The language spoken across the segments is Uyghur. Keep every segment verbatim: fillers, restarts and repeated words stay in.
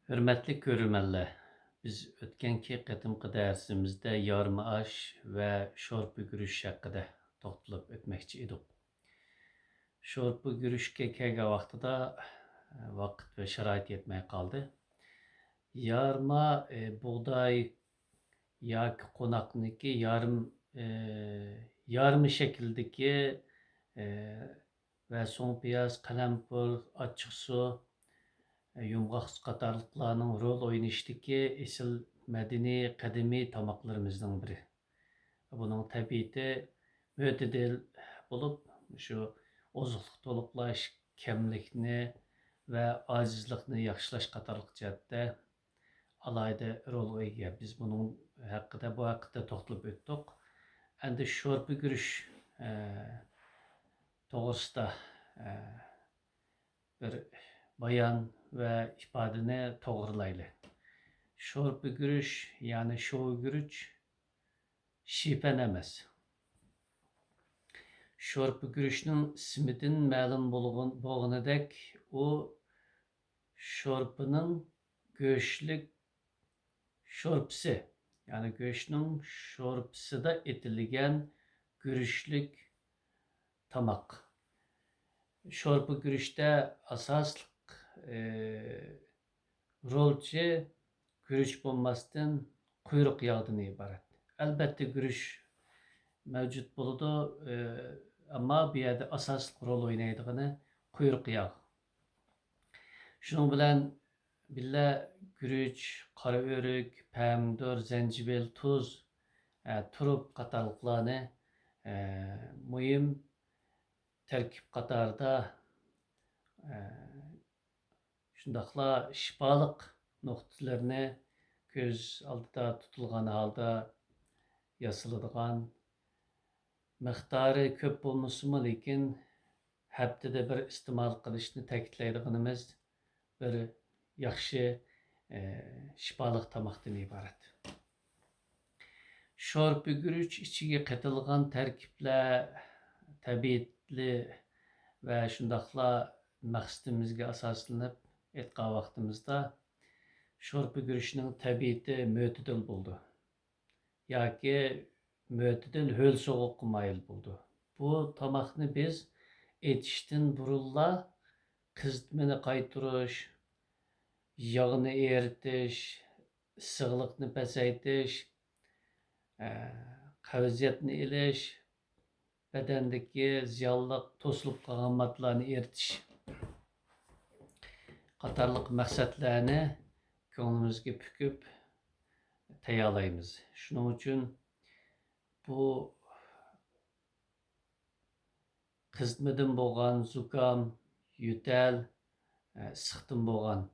ھۆرمەتلىك كۆرۈرمەنلەر، بىز ئۆتكەنكى قېتىمقى دەرسىمىزدە يارما ئاش ۋە شورپا گۈرۈچ ھەققىدە توختىلىپ ئۆتمەكچى ئىدۇق. شورپا گۈرۈچكە كەلگەن ۋاقتىدا، ۋاقىت ۋە شارائىت يەتمەي قالدى. يارما، ئى، بۇغداي ياكى قوناقنىكى يارىم، ئى، يارما شەكلىدىكى، ئى، ۋە سوڭ پىياز، قەلەمپۇر، ئاچچىقسۇ، يۇمغاقسۇ قاتارلىقلارنىڭ رول ئوينىشىدىكى ئېسىل مەدەنىي قەدىمىي تاماقلىرىمىزنىڭ بىرى. بۇنىڭ تەبىئىتى مۆتىدىل بولۇپ، شۇ ئوزۇقلۇق تولۇقلاش، كەملىكنى ۋە ئاجىزلىقنى ياخشىلاش قاتارلىق جەھەتتە ئالاھىدە رولغا ئىگە. بىز بۇنىڭ ھەققىدە، بۇ ھەققىدە توختىلىپ ئۆتتۇق. ئەمدى شورپا گۈرۈچ، ئە، توغرىسىدا، ئە، بىر بايان ۋە ئىپادىنى توغرىلايلى. شورپا گۈرۈچ، يەنى شوۋا گۈرۈچ، شىپەن ئەمەس. شورپا گۈرۈچنىڭ ئىسمىدىن مەلۇم بولغىنىدەك، ئۇ شورپىنىڭ گۆشلۈك شورپىسى، يەنى گۆشنىڭ شورپىسىدا ئېتىلگەن گۈرۈچلۈك تاماق. شورپا گۈرۈچتە ئاساسلىق، ئى، رولچى گۈرۈچ بولماستىن، قۇيرۇق ياغدىن ئىبارەت. ئەلبەتتە، گۈرۈچ مەۋجۇت بولىدۇ، ئى، ئەمما بۇ يەردە ئاساسلىق رول ئوينايدىغىنى قۇيرۇق ياغ. شۇنىڭ بىلەن بىللە، گۈرۈچ، قارا ئۆرۈك، پەمىدۇر، زەنجىۋىل، تۇز، ئە، تۇرۇپ قاتارلىقلارنى، ئە، مۇھىم تەركىب قاتارىدا، ئە، شۇنداقلا شىپالىق نۇقتىلىرىنى كۆز ئالدىدا تۇتۇلغان ھالدا ياسىلىدىغان، مىقدارى كۆپ بولمىسىمۇ، لېكىن ھەپتىدە بىر ئىستېمال قىلىشنى تەكىتلەيدىغىنىمىز بىر ياخشى، ئە، شىپالىق تاماقتىن ئىبارەت. شورپا گۈرۈچ ئىچىگە قېتىلغان تەركىبلەر تەبىئىتى ۋە شۇنداقلا مەقسىتىمىزگە ئاساسلىنىپ ئېيتقان ۋاقتىمىزدا، شورپا گۈرۈچنىڭ تەبىئىتى مۆتىدىل بولىدۇ ياكى مۆتىدىل ھۆل سوغۇققا مايىل بولىدۇ. بۇ تاماقنى بىز ئېتىشتىن بۇرۇنلا قىزىتمىنى قايتۇرۇش، ياغنى ئېرىتىش، ئىسسىقلىقنى پەسەيتىش، ئە، قەۋزىيەتنى ئېلىش، بەدەندىكى زىيانلىق توسۇلۇپ قالغان ماددىلارنى ئېرىتىش قاتارلىق مەقسەتلەرنى كۆڭلىمىزگە پۈكۈپ تەييارلايمىز. شۇنىڭ ئۈچۈن بۇ قىزىتمىدىن بولغان زۇكام، يۆتەل، ئىسسىقتىن بولغان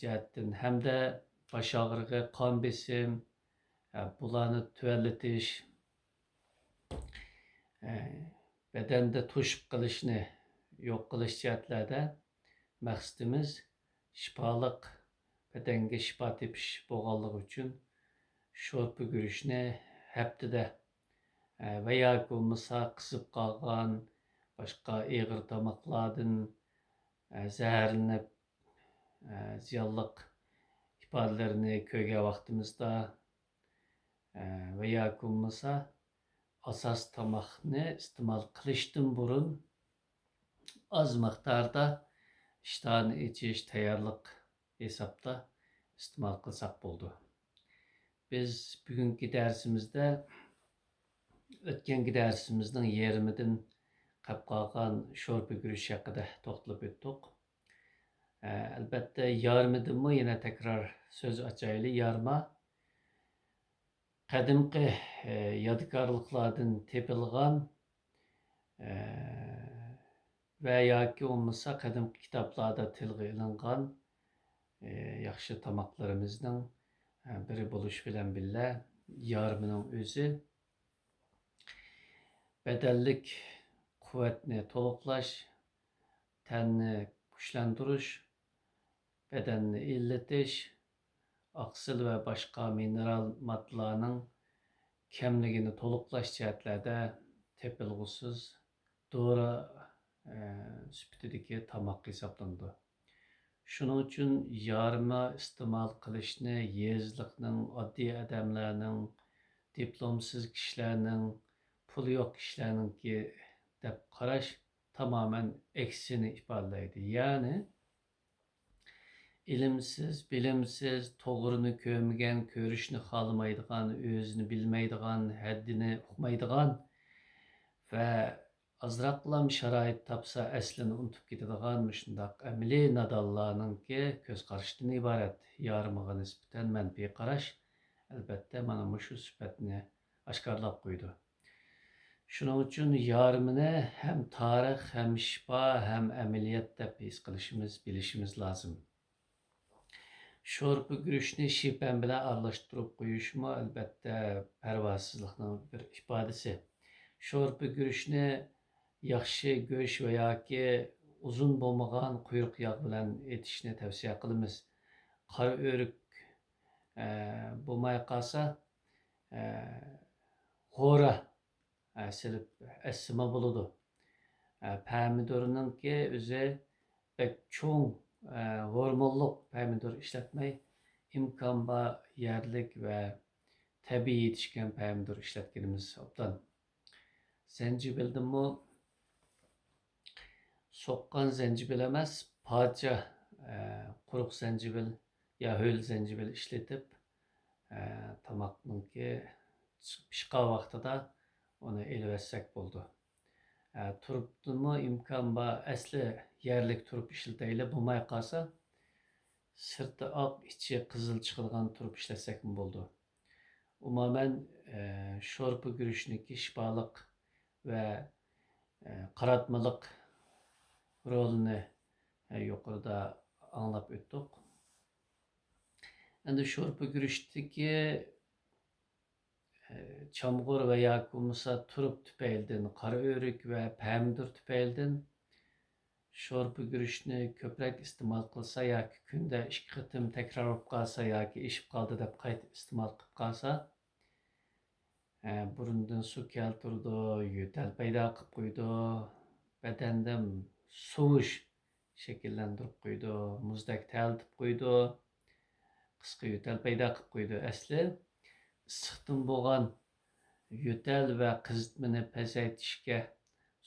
جەھەتتىن ھەمدە باش ئاغرىقى، قان بېسىم، بۇلارنى تۆۋەنلىتىش، بەدەندە توشۇپ قېلىشنى يوق قىلىش جەھەتلەردە مەقسىتىمىز شىپالىق، بەدەنگە شىپا تېپىش بولغانلىقى ئۈچۈن شورپا گۈرۈچنى ھەپتىدە، ئە، ۋە ياكى بولمىسا قىزىپ قالغان باشقا ئېغىر تاماقلاردىن، ئە، زەھەرلىنىپ، ئە، زىيانلىق ئىپادىلىرىنى كۆرگەن ۋاقتىمىزدا، ئە، ۋە ياكى بولمىسا ئاساسىي تاماقنى ئىستېمال قىلىشتىن بۇرۇن ئاز مىقداردا ئىشتىھانى ئېچىش، تەييارلىق ھېسابتا ئىستېمال قىلساق بولىدۇ. بىز بۈگۈنكى دەرسىمىزدە ئۆتكەنكى دەرسىمىزنىڭ يېرىمىدىن قېلىپ قالغان شورپا گۈرۈچ ھەققىدە توختىلىپ ئۆتتۇق. ئەلبەتتە، يارمىدىنمۇ يەنە تەكرار سۆز ئاچايلى. يارما قەدىمكى، ئە، يادىكارلىقلاردىن تېپىلغان، ئە، ۋە ياكى بولمىسا قەدىمكى كىتابلاردا تىلغا ئېلىنغان، ئە، ياخشى تاماقلىرىمىزنىڭ، ئە، بىرى بولۇش بىلەن بىللە، يارمىنىڭ ئۆزى بەدەنلىك قۇۋۋەتنى تولۇقلاش، تەننى كۈچلەندۈرۈش، بەدەننى ئىللىتىش، ئاقسىل ۋە باشقا مىنېرال ماددىلارنىڭ كەملىكىنى تولۇقلاش جەھەتلەردە تېپىلغۇسىز دورا، ئە، سۈپىتىدىكى تاماق ھېسابلىنىدۇ. شۇنىڭ ئۈچۈن يارما ئىستېمال قىلىشنى يېزىلىقنىڭ، ئاددىي ئادەملەرنىڭ، دىپلومسىز كىشىلەرنىڭ، پۇلى يوق كىشىلەرنىڭكى دەپ قاراش تامامەن ئەكسىنى ئىپادىلەيدۇ. يەنى ئىلىمسىز، بىلىمسىز، توغرىنى كۆرمىگەن، كۆرۈشنى خالىمايدىغان، ئۆزىنى بىلمەيدىغان، ھەددىنى ئۇقمايدىغان ۋە ئازراقلام شارائىت تاپسا ئەسلىنى ئۇنتۇپ كېتىدىغان مۇشۇنداق ئەمەلىي نادانلارنىڭكى كۆز قارىشىدىن ئىبارەت يارىمىغا نىسبەتەن مەنپىي قاراش، ئەلۋەتتە، مانا مۇشۇ سۈپەتنى ئاشكارىلاپ قويىدۇ. شۇنىڭ ئۈچۈن يارىمىنى ھەم تارىخ، ھەم شىپا، ھەم ئەمەلىيەت دەپ ھېس قىلىشىمىز، بىلىشىمىز لازىم. شورپا گۈرۈچنى شىپەن بىلەن ئارىلاشتۇرۇپ قويۇشمۇ، ئەلۋەتتە، پەرۋاسىزلىقنىڭ بىر ئىپادىسى. شورپا گۈرۈچنى ياخشى گۆش ۋە ياكى ئۇزۇن بولمىغان قۇيرۇق ياغ بىلەن ئېتىشنى تەۋسىيە قىلىمىز. قارا ئۆرۈك، ئە، بولماي قالسا، ئە، غورا، ئە، سېلىپ ئەتسىمۇ بولىدۇ. ئە، پەمىدۇرنىڭكى ئۆزى بەك چوڭ، ئە، ھورمونلۇق پەمىدۇر ئىشلەتمەي، ئىمكان بار يەرلىك ۋە تەبىئىي يېتىشكەن پەمىدۇر ئىشلەتكىنىمىز ئوبدان. زەنجىبىلدىنمۇ سوققان زەنجىبىل ئەمەس، پاچە، ئە، قۇرۇق زەنجىبىل يا ھۆل زەنجىبىل ئىشلىتىپ، ئە، تاماقنىڭكى پىشقان ۋاقتىدا ئۇنى ئېلىۋەتسەك بولىدۇ. ئە، تۇرۇپتىنمۇ ئىمكان بار، ئەسلى يەرلىك تۇرۇپ ئىشلىتەيلى، بولماي قالسا سىرتى ئاق، ئىچى قىزىل چىقىدىغان تۇرۇپ ئىشلەتسەكمۇ بولىدۇ. ئومۇمەن، ئە، شورپا گۈرۈچنىڭكى شىپالىق ۋە، ئە، قاراتمىلىق رولىنى، ئە، يۇقىرىدا ئاڭلاپ ئۆتتۇق. ئەمدى شورپا گۈرۈچتىكى، ئە، چامغۇر ۋە ياكى بولمىسا تۇرۇپ تۈپەيلىدىن، قارا ئۆرۈك ۋە پەمىدۇر تۈپەيلىدىن شورپا گۈرۈچنى كۆپرەك ئىستېمال قىلسا ياكى كۈندە ئىككى قېتىم تەكرار بولۇپ قالسا ياكى ئېشىپ قالدى دەپ قايتا ئىستېمال قىلىپ قالسا، ئە، بۇرۇندىن سۇ كەلتۈرىدۇ، يۆتەل پەيدا قىلىپ قويىدۇ، بەدەندە سوۋۇش شەكىللەندۈرۈپ قويىدۇ، مۇزدەك تەرلىتىپ قويىدۇ، قىسقا يۆتەل پەيدا قىلىپ قويىدۇ. ئەسلى ئىسسىقتىن بولغان يۆتەل ۋە قىزىتمىنى پەسەيتىشكە،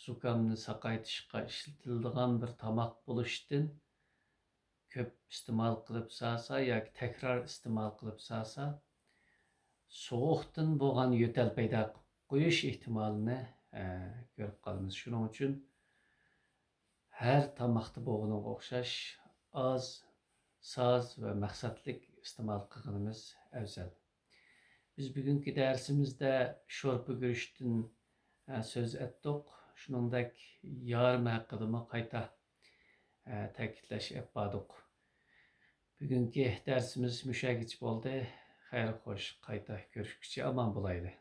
زۇكامنى ساقايتىشقا ئىشلىتىلىدىغان بىر تاماق بولۇشتىن، كۆپ ئىستېمال قىلىپ سالسا ياكى تەكرار ئىستېمال قىلىپ سالسا، سوغۇقتىن بولغان يۆتەل پەيدا قويۇش ئېھتىمالىنى، ئە، كۆرۈپ قالىمىز. شۇنىڭ ئۈچۈن ھەر تاماقتا بولغىنىغا ئوخشاش ئاز، ساز ۋە مەقسەتلىك ئىستېمال قىلغىنىمىز ئەۋزەل. بىز بۈگۈنكى دەرسىمىزدە شورپا گۈرۈچتىن، ئە، سۆز ئەتتۇق. شۇنىڭدەك يارىمى ھەققىدىمۇ قايتا، ئە، تەكىتلەش ئەپ باردۇق. بۈگۈنكى دەرسىمىز مۇشۇ يەرگىچە بولدى. خەير خوش، قايتا كۆرۈشكۈچە ئامان بولايلى.